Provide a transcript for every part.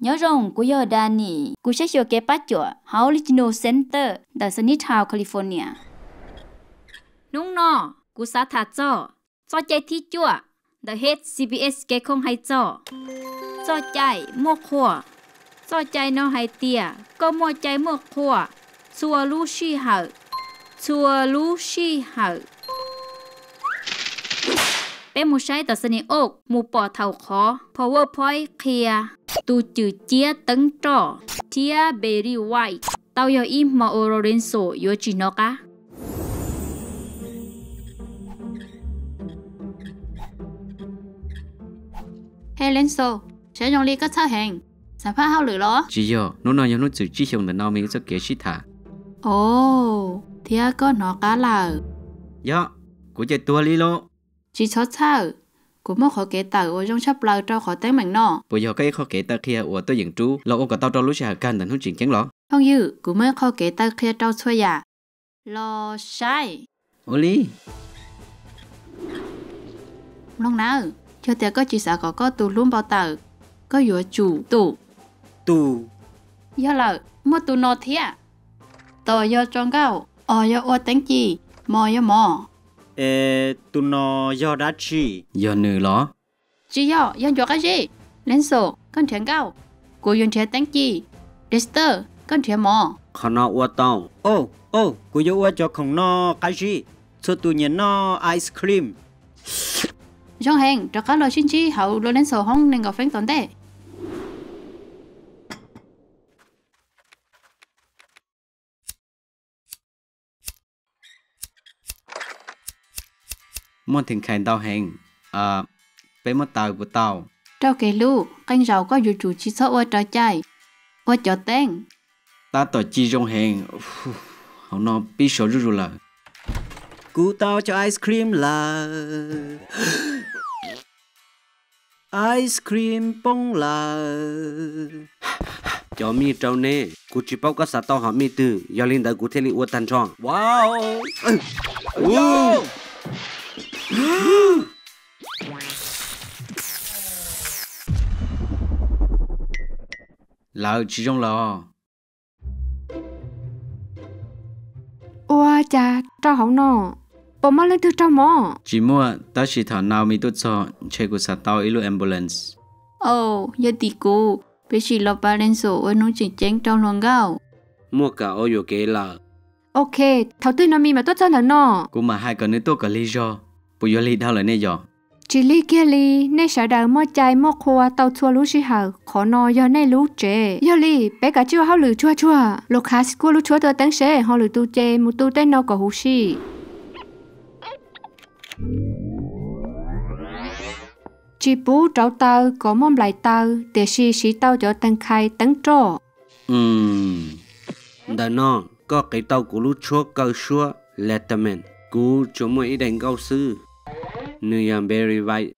Nyob zoo, kuv yog Danny, kuv saib xyuas kev pab cuam hauv Latino Center ntawm Sunnytown, California. Hnub no kuv xav tham txog txoj cai thib cuaj ntawm H C B S kev khooj hais txog txoj cai muaj qhua. Txoj cai no hais tias koj muaj cai muaj qhua txhua lub sij hawm, txhua lub sij hawm. Peb mus saib tam sim no mus pom thaum qhov PowerPoint qhia tus cwm ciab teeb roj thiab Barry White tau yog ib hmo ua Lorenzo yuav tsis hnov qab. He Lenzo, saib zoo li koj txhawj heev, xav phaj hauj lwm los? Tsis yog, hnub no yog hnub txwm tsib xyoos ntawm Naomi wb txoj kev sib tham. Os, thiab koj hnov qab lawm? Yog, kuv ces tuag li lauj. Tsis txhob txhawj, kuv muaj qhov kev tawm uas zoo tshaj plaws rau qhov teeb meem no. Puas yog koj ib qho kev taw qhia uas tuaj yeem rub los ua kom tau rau lub sij hawm kawg ntawm hnub tseem ceeb los? Phooj ywg, kuv muaj ib qho kev taw qhia rau txhua yam. Los saib. Ua li. Mloog nawb, yog tias koj tsis xav kom koj tus hlub npau taws, koj yuav tsum tus, tus. Yog lawm, muaj tus no thiab. Tos yog tso nkauj, os yog ua teeb ci, mos yog mov. Es tus no yog dab tsi? Yog nws los? Tsis yog, yog ncuav qab zib. Lenzo, koj nrhiav nkauj, kuv yuav nrhiav teeb ci. Dexter, koj nrhiav mov. Qhov no ua tau. Os, os, kuv yuav ua cov khoom noj qab zib. Txhua tus nyiam noj ice cream. Zoo heev, rov qab los sib ntsib hauv Lorenzo hoob nees nkaum feeb tom ntej. Muaj theem khais ntau heev, peb muab taws puas tau? Rau kev hlub, qee zaum koj yuav tsum tsis txhob ua raws cai, ua cov teeb. Tab tom ci zoo heev, hauv no pib sov zuj zus lawm. Kuv tau cov ice cream lawm. Ice cream poob lawm. Cov mij rau neb, kuv tsis paub koj xav tau hom mij twg, yog li ntawd kuv thiaj li ua tag nrho. Wow! Lawv tsis zoo los. Ua cas rau hauv no? Puas muaj leej twg raug mob? Tsis muaj, tab sis thaum Naomi tuaj txog ntshe kuv xav tau ib lub ambulance. Au, yog tim kuv, peb sim los pab Lenzo ua hnub tseem ceeb rau hluas nkauj. Muaj kam ua yuam kev lawm. Ok, thaum twg Naomi mam tuaj txog ntawm no? Kuv mam hais kom nws tuaj kom lig zog. Puas yuav lig dhau lawm nej yom? Tsis lig kiag li, nej sawv daws muaj cai muaj qhua tau txhua lub sij hawm, qhov no yog nej lub tsev. Yog li, peb kav tsij ua hauj lwm tsuag tsuag. Lucas, kuaj lub tshuab tua teeb seb ho lwm tus ces mus tu tej no kom huv si. Tsis pub rauv taws kom muaj nplaim taws, tiam sis siv tau cov tees khais teeb roj. Ntawm no, koj qiv tau kuv lub tshuab kaw suab Leatherman. Kuv tsuas muaj ib daim nkauj xwb, nws yog Barry White.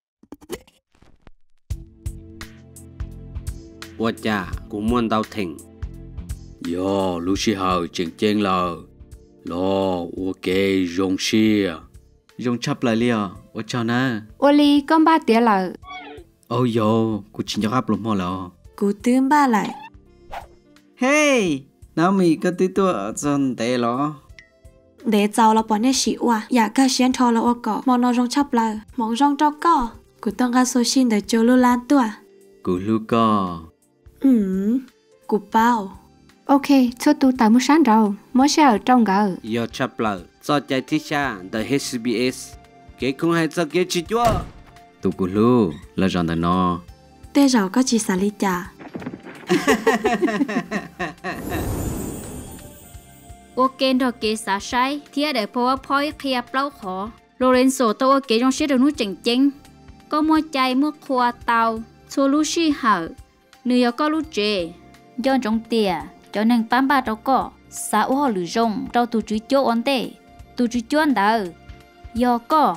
Ua cas kuv muaj ntau theem? Yog lub sij hawm tseem ceeb lawm, los ua kev zoo siab. Zoo tshaj plaws li os, ua tsaug nawb. Ua li koj npaj tiav lawm? Au yauv, kuv tsis nco qab pluas hmo lawm os. Kuv twb npaj lawm. Hej, Naomi, koj twb tuaj txog ntev los? Ntev txaus los pom nej sim ua, yam kawg siab nrho los ua kom hmo no zoo tshaj plaws. Hmoov zoo rau koj. Kuv tuaj nqa xo sij ntawm Cau Lub Lab tuaj. Kuv hlub koj. Kuv paub. Ok, txhua tus tawm mus sab nraud, muab sij hawm rau nkawd. Yog tshaj plaws, txoj cai thib xya ntawm H C B S, kev khoom hais txog kev tsis cuab. Tus kuv hlub, los zaum ntawm no. Tej zaum koj tsis xav li cas. Ua ke nrog kev xav saib thiab daim PowerPoint qhia plaub qhov, Lorenzo tau ua kev zoo siab rau hnub tseem ceeb. Koj muaj cai muaj qhua tau txhua lub sij hawm, nws yog koj lub tsev. Nco ntsoov tias cov neeg pab npaj rau koj xav ua hauj lwm zoo rau tus tswv cuab ua ntej. Tus tswv cuab ntawd yog koj.